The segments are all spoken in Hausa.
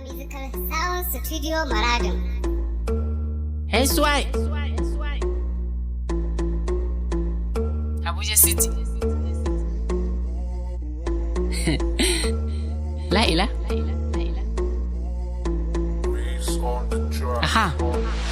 Musical Sound Studio Maradin. SY. Abuja City. La'ila. Aha.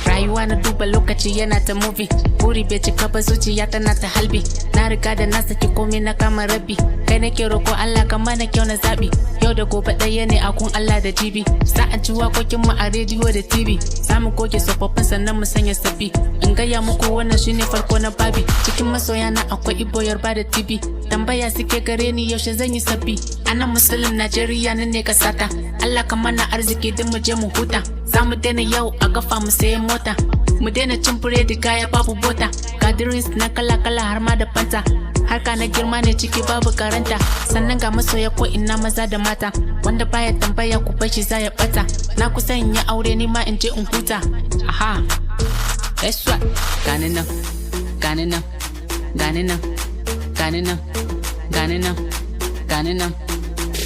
Rayuwa na duba lokaci yana ta movie. Buri bai cika ba, zuciya tana ta halbi. Na riga da na saki komai, na kama rabi. Kai nake roko, Allah ka mana kyau na zabi. Yau da gobe ɗaya ne a kun Allah da jibi. Za a ci wakokin mu a rediyo da TV. Za mu goge tsofaffin sannan mu sanya sabbi. In gaya muku, wannan shine farko na babi. Cikin masoya na akwai Ibo, Yarba da TV. Tambaya suke gare ni yaushe zan yi sabbi. Anan musulun Najeriya nan ne kasata. Allah ka mana arziki duk mu je mu huta. Za mu daina yau a kafa, mu sayi mota. Mu daina cin biredi gaya babu bota. Ga drinks na kala-kala har ma da Fanta. Harka na girma ne, ciki babu karanta. Sannan ga masoya ko ina, maza da mata. Wanda baya tambaya, ku bashi, za ya bata. Na kusa in yi aure, ni ma in je in huta. Aha. Eswa. Gani nan. Gani nan. Gani nan. Gani nan. Gani nan. Gani nan.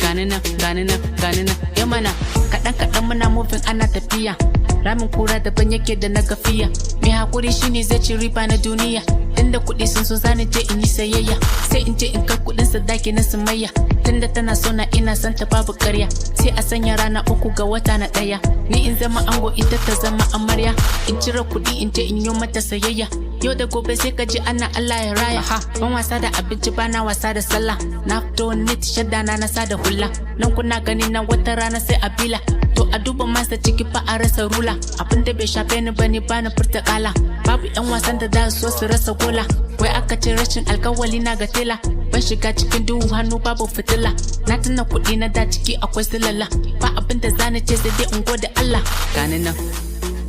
Gani nan. Gani nan. Gani nan. Ya mana. Kaɗan kaɗan muna moving, ana tafiya. Ramin kura daban yake da na gafiya. Mai hakuri shine zai ci riba na duniya. Tunda kuɗi sun so, zani je in yi sayayya. Sai in je in kai kuɗin sadaki na Sumayya. Tunda tana so na, ina son ta, babu ƙarya. Sai a sanya rana 3 ga wata na 1. Ni in zama ango, ita ta zama amarya. In cire kuɗi in je in yi mata sayayya. Yau da gobe sai ka ji ana Allah ya raya. Ha, ban wasa da abinci, bana wasa da sallah. Na fito nit shadda na, na sa da hula. Nan kuna gani nan, wata rana sai a bila. To a duba masa ciki fa a rasa rula. Abin da bai shafe ni bane, bana furta kala. Babu yan wasan da za su so su rasa gola. Wai aka ce rashin alkawali na ga tela. Ban shiga cikin duhu hannu babu fitila. Na tuna kuɗi na da, ciki akwai silala. Ba abin da zani ce sai dai in gode Allah. Gani nan,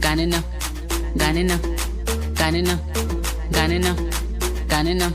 gani nan, gani nan, gani nan, gani nan, gani nan,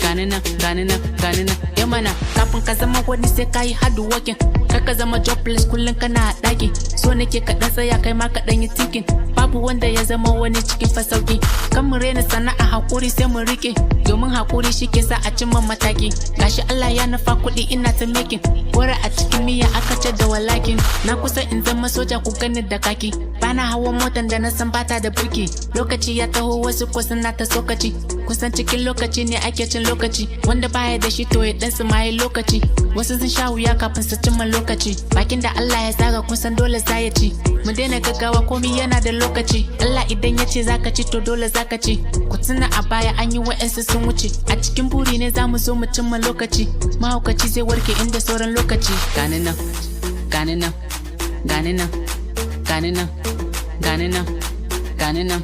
gani nan, gani nan, gani nan. Ya mana, kafin ka zama wani sai ka yi hard working. Kar ka zama jobless, kullum kana a ɗaki. So nake ka ɗan tsaya, kai ma ka ɗan yi thinking. Babu wanda ya zama wani cikin fasauki. Kan mu rena sana'a, hakuri sai mu rike. Domin hakuri shi ke sa a cimma mataki. Gashi Allah ya nufa, kuɗi ina ta making. Gora a cikin miya aka ce da walakin. Na kusa in zama soja, ku gani da kaki. Bana hawan motan da na san bata da burki. Lokaci ya taho, wasu ko suna ta sokaci. Kusan cikin lokaci ne ake cin lokaci. Wanda baya da shi to ya dan su maye lokaci. Wasu sun sha wuya kafin su cimma lokaci. Bakin da Allah ya zaga, kusan dole za ya ci. Mu daina gaggawa, komai yana da lokaci. Allah idan ya ce zaka ci, to dole zaka ci. Ku tuna a baya an yi wa'yansu sun wuce. A cikin buri ne za mu zo mu cimma lokaci. Mahaukaci zai warke inda sauran lokaci. Gani nan, gani nan, gani nan, gani nan, gani nan, gani nan,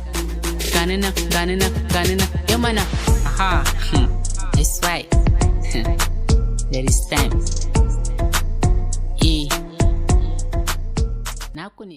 gani nan, gani nan, gani nan. Ya mana. Aha. It's right. There is time. Eh. Naku ne.